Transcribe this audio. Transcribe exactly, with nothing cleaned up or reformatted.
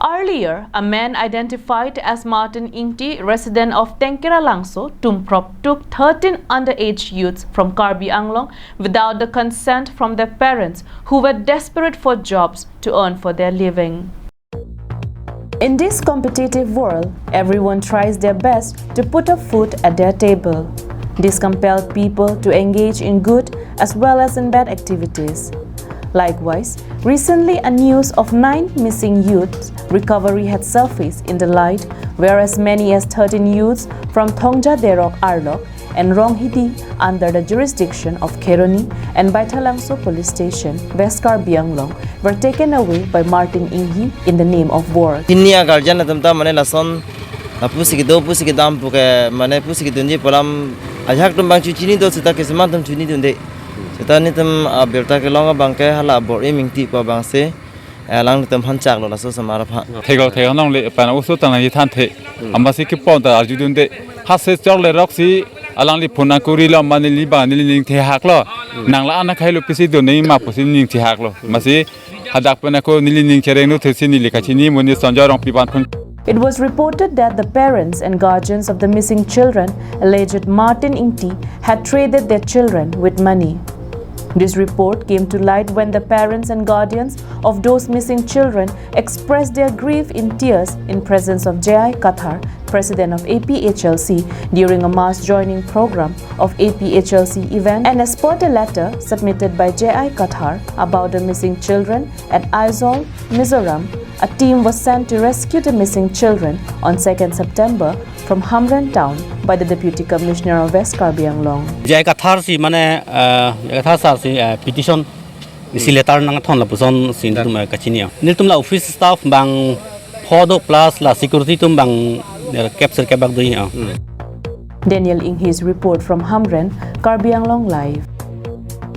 Earlier, a man identified as Martin Ingti, resident of Tengkera Langso, Tumprop, took thirteen underage youths from Karbi Anglong without the consent from their parents, who were desperate for jobs to earn for their living. In this competitive world, everyone tries their best to put a food at their table. This compelled people to engage in good as well as in bad activities. Likewise, recently a news of nine missing youths' recovery had surfaced in the light, where as many as thirteen youths from Thongja Derok Arlok and Ronghidi under the jurisdiction of Kheroni and Baithalangso Police Station, West Karbi Anglong, were taken away by Martin Inghi in the name of work. Pini a guardian atum ta mane lason, ah, pusi kedo, pusi kedam pu ke, mane pusi kedunji pu alam ajahak atum abang chu chini do, seta keselam atum chini dunde. Seta nelitum, ah, birta kelong abang ke hala Bor-i Ingti pu abang si, eh, alanglitum aphan chaklo laso osomar aphan. Theklo, thek nongle pen oso tang nangji thanthe. Hmm. Amatsi kepon ta arjudunde. Hase chokle roksi alangli phone nangkurilo, mane neli abang neli ning thehaklo. Hmm. Nang la-an akhai lo pisi do nangji ma pusi ning thehaklo. Hmm. Amatsi hadak pen ako neli ning chereng nuthe si neli kachini, mo neli Sonjoy Rongpi aphan phone. It was reported that the parents and guardians of the missing children, alleged Martin Ingti, had traded their children with money. This report came to light when the parents and guardians of those missing children expressed their grief in tears in presence of J I Kathar, president of A P H L C, during a mass joining program of A P H L C event, and as per the letter submitted by J I Kathar about the missing children at Aizawl, Mizoram, a team was sent to rescue the missing children on second September from Hamren town by the Deputy Commissioner of West Karbi Anglong. J I Kathar si mane, eh, J I Kathar sir si, eh, petition isi letter nangthon lapuson si, ya, nelitum, eh, kachini. Nelitum la office staff abang pho do plus la security atum abang, eh, capture kebak do ya. Hmm. Daniel Inghi's report from Hamren, Karbi Anglong Live.